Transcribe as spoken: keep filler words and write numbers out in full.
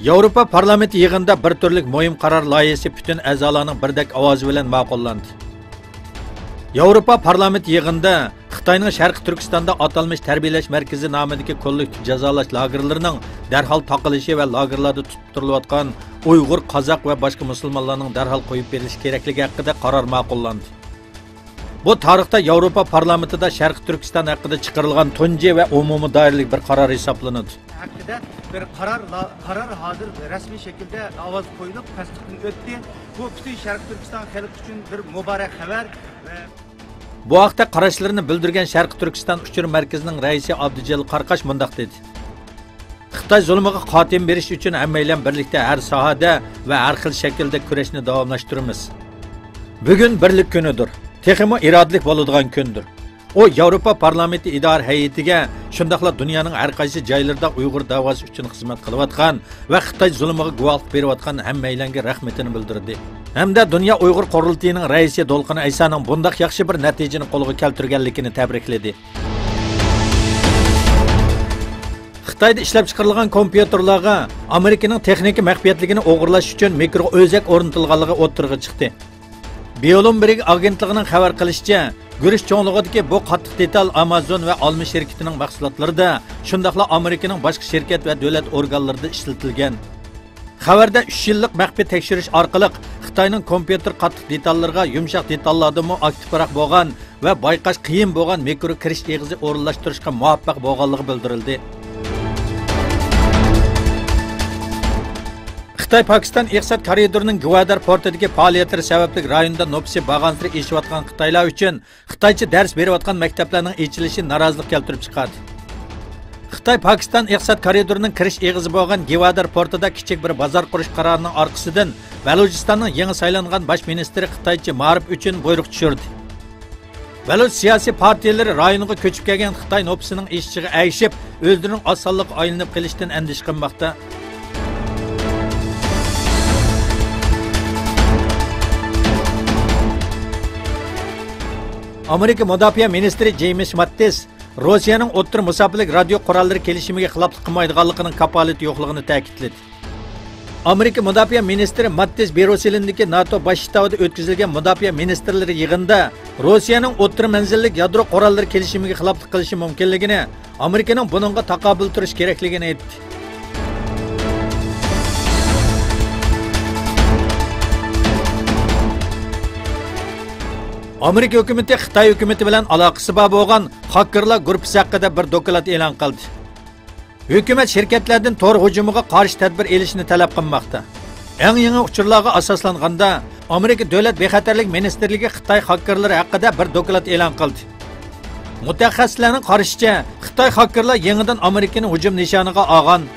ياۋروپا پارلامېنتى يىغىنىدا بىر تۈرلۈك مۇھىم قارار لايىھىسى پۈتۈن ئەزالارنىڭ بىردەك ئاۋازى بىلەن ماقۇللاندى. ياۋروپا پارلامېنتى يىغىنىدا خىتاينىڭ شەرقىي تۈركىستاندا ئاتالمىش تەربىيەلەش مەركىزى نامىدىكى كوللېكتىپ جازالاش لاگېرلىرىنىڭ دەرھال تاقىلىشى ۋە لاگېرلاردا تۇتۇپ تۇرۇلۇۋاتقان ئۇيغۇر، قازاق ۋە باشقا مۇسۇلمانلارنىڭ دەرھال قويۇپ بېرىلىشى كېرەكلىكى ھەققىدە قارار ماقۇللاندى. بۇ تارىختا ياۋروپا پارلامېنتىدا شەرقىي تۈركىستان ھەققىدە چىقىرىلغان تۇنجى ۋە ئومۇمىي دائىرىلىك بىر قارار ھېسابلىنىدۇ. ھەققىدە بىر قارار لا-، قارار ھازىر رەسمىي شەكىلدە ئاۋاز قويۇلۇپ، تەستىقتىن ئۆتتى. بۇ پۈتۈن شەرقىي تۈركىستان خەلقى ئۈچۈن بىر مۇبارەك خەۋەر. بۇ ھەقتە قاراشلىرىنى بىلدۈرگەن شەرقىي تۈركىستان ئۇچۇر مەركىزىنىڭ رەئىسى ئابدۇجېلىل قاراقاش مۇنداق دېدى: خىتاي زۇلۇمىغا خاتىمە بېرىش ئۈچۈن ھەممەيلەن بىرلىكتە ھەر ساھەدە ۋە ھەر خىل شەكىلدە كۈرەشنى داۋاملاشتۇرىمىز. بۈگۈن بىرلىك كۈنىدۇر، تېخىمۇ ئىرادىلىك بولىدىغان كۈندۇر. ئۇ ياۋروپا پارلامېنتى ئىدارە ھەيئىتىگە، شۇنداقلا دۇنيانىڭ ھەر قايسى جايلىرىدا ئۇيغۇر دەۋاسى ئۈچۈن خىزمەت قىلىۋاتقان ۋە خىتاي زۇلۇمىغا گۇۋاھلىق بېرىۋاتقان ھەممەيلەنگە رەھمىتىنى بىلدۈردى ھەمدە دۇنيا ئۇيغۇر قۇرۇلتىيىنىڭ رەئىسى دولقۇن ئەيسانىڭ بۇنداق ياخشى بىر نەتىجىنى قولغا كەلتۈرگەنلىكىنى تەبرىكلىدى. خىتايدا ئىشلەپچىقىرىلغان كومپيۇتېرلارغا ئامېرىكىنىڭ تېخنىكا مەخپىيەتلىكىنى ئوغرىلاش ئۈچۈن مىكرو ئۆزەك ئورنىتىلغانلىقى ئوتتۇرىغا چىقتى. بلومبېرگ ئاگېنتلىقىنىڭ خەۋەر قىلىشىچە، گۈرۈچ چوڭلۇقىدىكى بۇ قاتتىق دېتال ئامازون ۋە ئالما شىركىتىنىڭ مەھسۇلاتلىرىدا، شۇنداقلا ئامېرىكىنىڭ باشقا شىركەت ۋە دۆلەت ئورگانلىرىدا ئىشلىتىلگەن. خەۋەردە ئۈچ يىللىق مەخپىي تەكشۈرۈش ئارقىلىق خىتاينىڭ كومپيۇتېر قاتتىق دېتاللىرىغا يۇمشاق دېتاللاردىنمۇ ئاكتىپراق بولغان ۋە بايقاش قىيىن بولغان مىكرو كىرىش ئېغىزى ئورۇنلاشتۇرۇشقا مۇۋەپپەق بولغانلىقى بىلدۈرۈلدى. خىتاي پاكىستان ئىقتىساد كارىدورىنىڭ گۋادار پورتىدىكى پائالىيەتلىرى سەۋەبلىك رايوندا نوپۇسى بارغانسېرى ئېشىۋاتقان خىتايلار ئۈچۈن خىتايچە دەرس بېرىۋاتقان مەكتەپلەرنىڭ ئېچىلىشى نارازىلىق كەلتۈرۈپ چىقاردى. خىتاي پاكىستان ئىقتىساد كارىدورىنىڭ كىرىش ئېغىزى بولغان گۋادار پورتىدا كىچىك بىر بازار قۇرۇش قارارىنىڭ ئارقىسىدىن بەلۇچىستاننىڭ يېڭى سايلانغان باش مىنىستىرى خىتايچە مائارىپ ئۈچۈن بۇيرۇق چۈشۈردى. بەلۇچ سىياسىي پارتىيەلىرى رايونغا كۆچۈپ كەلگەن خىتاي نوپۇسىنىڭ ئېشىشىغا ئەگىشىپ، ئۆزلىرىنىڭ ئاز سانلىققا ئايلىنىپ قېلىشىدىن ئەندىشە قىلماقتا. ئامېرىكا مۇداپىئە مىنىستىرى جېيمىس ماتتىس روسىيەنىڭ ئوتتۇرا مۇساپىلىك رادىيو قوراللىرى كېلىشىمىگە خىلاپلىق قىلمايدىغانلىقىنىڭ كاپالىتى يوقلۇقىنى تەكىتلىدى. ئامېرىكا مۇداپىئە مىنىستىرى ماتتىس بېروسېلىندىكى ناتو باش شتابىدا ئۆتكۈزۈلگەن مۇداپىئە مىنىستىرلىرى يىغىنىدا روسىيەنىڭ ئوتتۇرا مەنزىللىك يادرو قوراللىرى كېلىشىمىگە خىلاپلىق قىلىشى مۇمكىنلىكىنى، ئامېرىكىنىڭ بۇنىڭغا تاقابىل تۇرۇش كېرەكلىكىنى ئېيتتى. ئامېرىكا ھۆكۈمىتى خىتاي ھۆكۈمىتى بىلەن ئالاقىسى بار بولغان خاككېرلار گۇرۇپپىسى ھەققىدە بىر دوكلات ئېلان قىلدى. ھۆكۈمەت شىركەتلەردىن تور ھۇجۇمىغا قارشى تەدبىر ئېلىشنى تەلەپ قىلماقتا. ئەڭ يېڭى ئۇچۇرلارغا ئاساسلانغاندا، ئامېرىكا دۆلەت بىخەتەرلىك مىنىستىرلىكى خىتاي خاككېرلىرى ھەققىدە بىر دوكلات ئېلان قىلدى. مۇتەخەسسىسلەرنىڭ قارىشىچە، خىتاي خاككېرلار يېڭىدىن ئامېرىكىنى ھۇجۇم نىشانىغا ئالغان